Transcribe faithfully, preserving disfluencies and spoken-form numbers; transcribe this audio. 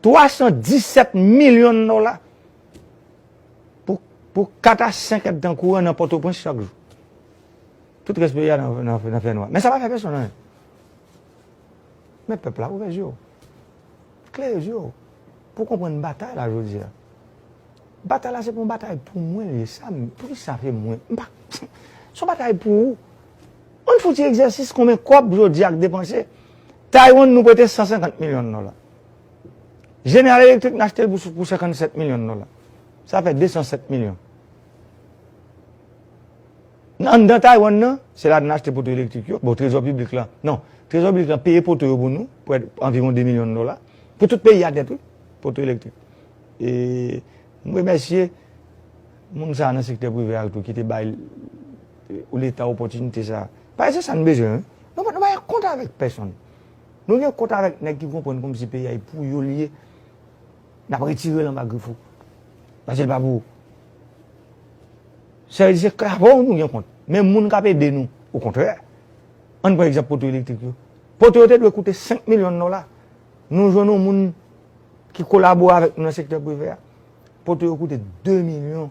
Twa san disèt milyon dola pou, pou kat a senk èdtan kouran nan Pòtoprens chak jou. Tout rès peyi a nan, nan, nan fènwa. Men sa pa fè pèsonn anyen. Men pèp la, ouvè zye w. Klere zye w. Pou konprann batay la jodi a. Batay la se pa yon batay pou mwen li ye. Sa, poukisa se mwen? M pa, se yon batay pou ou. Ann fouti egzèsis konbyen kòb jodi a k depanse. Taiwan nou prete san senkant milyon dola. General Electric n achte l pou, pou senkannsèt milyon dola. Sa fè de san sèt milyon. Anndan Taiwan nan, se la n achte poto elektrik yo. Bon, trezò piblik la, non. Trezò piblik la peye poto yo pou nou, pou anviwon de milyon dola. Pou tout peyi a nèt, wi. Poto elektrik. E m remèsye moun sa a nan sektè prive a tou ki te bay Leta opòtinite sa a. Paske se sa n bezwen, wi. Nou pa, nou pa gen kont avèk pèsonn. Nou gen kont avèk nèg ki konprann kòmsi peyi a e pou yo li ye. N ap retire l anba grif ou. Paske l pa pou ou. Sa vle di se k avè w nou gen kont. Men moun k ap ede nou, okontrè. Ann pran egzanp poto elektrik yo. Poto yo te dwe koute senk milyon dola. Nou jwenn yon moun ki kolabore avèk nou nan sektè prive a. Poto yo koute de milyon